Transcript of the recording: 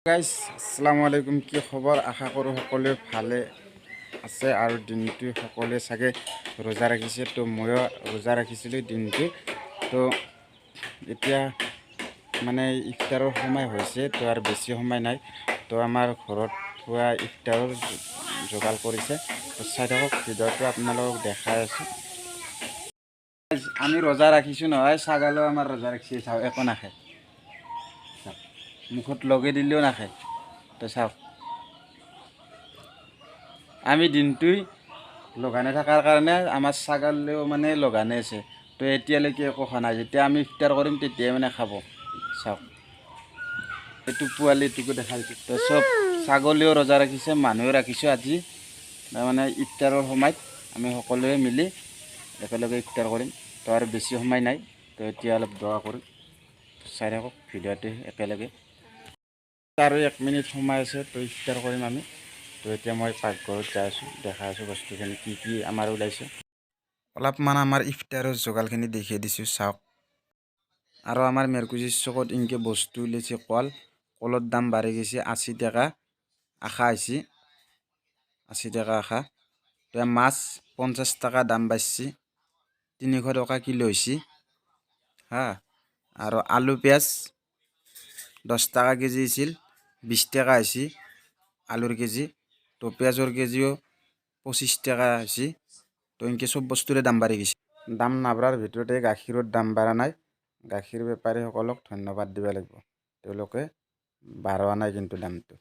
Guys, আসসালামু আলাইকুম। কি খবৰ? আশা কৰোঁ সকলোৱে ভালে আছে আৰু দিনটো সকলোৱে চাগে ৰোজা ৰাখিছে। তো ময়ো ৰোজা ৰাখিছিলোঁ দিনটো। তো এতিয়া মানে ইফতাৰৰ সময় হৈছে, তো আৰু বেছি সময় নাই। তো আমাৰ ঘৰত পুৰা ইফতাৰৰ যোগাৰ কৰিছে। তো চাই থাকক ভিডিঅ'টো, আপোনালোকক দেখাই আছোঁ। আমি ৰোজা ৰাখিছোঁ নহয়, ছাগালেও আমাৰ ৰোজা ৰাখিছে। চাওক, একো নাখায়। চাওক, মুখত লগাই দিলেও নাখায়। তো চাওক, আমি দিনটোই লঘোণে থকাৰ কাৰণে আমাৰ ছাগালেও মানে লঘোণে আছে। তো এতিয়ালৈকে একো খোৱা নাই। যেতিয়া আমি ইফতাৰ কৰিম, তেতিয়াই মানে খাব। চাওক, এইটো পোৱালিটোকো দেখাই দিছোঁ। তো চব ছাগলীও ৰোজা ৰাখিছে, মানুহেও ৰাখিছোঁ। আজি তাৰমানে ইফতাৰৰ সময়ত আমি সকলোৱে মিলি একেলগে ইফতাৰ কৰিম। তো আৰু বেছি সময় নাই। তো এতিয়া অলপ দোৱা কৰিম। চাই থাকক ভিডিঅ'টো একেলগে। আৰু 1 মিনিট সময় আছে, তো ইফতাৰ কৰিম আমি। তো এতিয়া মই পাকঘৰত যাই আছোঁ, দেখাই আছোঁ বস্তুখিনি কি কি আমাৰ ওলাইছে। অলপমান আমাৰ ইফতাৰৰ যোগাৰখিনি দেখিয়ে দিছোঁ, চাওক। আৰু আমাৰ মেৰকুচিৰ চকত ইনকে বস্তু ওলাইছে। কল, কলৰ দাম বাঢ়ি গৈছে। 80 টকা আশা আহিছে, 80 টকা আশা। তো মাছ 50 টকা দাম বাঢ়িছে, 300 টকা কিলো হৈছে। হা, আৰু আলু পিঁয়াজ 10 টকা কেজি আছিল, 20 টকা হৈছে আলুৰ কেজি। তো পিঁয়াজৰ কেজিও 25 টকা হৈছে। তো এনেকৈ চব বস্তুৰে দাম বাঢ়ি গৈছে। দাম নাবাঢ়াৰ ভিতৰতে গাখীৰৰ দাম বাঢ়া নাই। গাখীৰ বেপাৰীসকলক ধন্যবাদ দিব লাগিব, তেওঁলোকে বাঢ়োৱা নাই কিন্তু দামটো।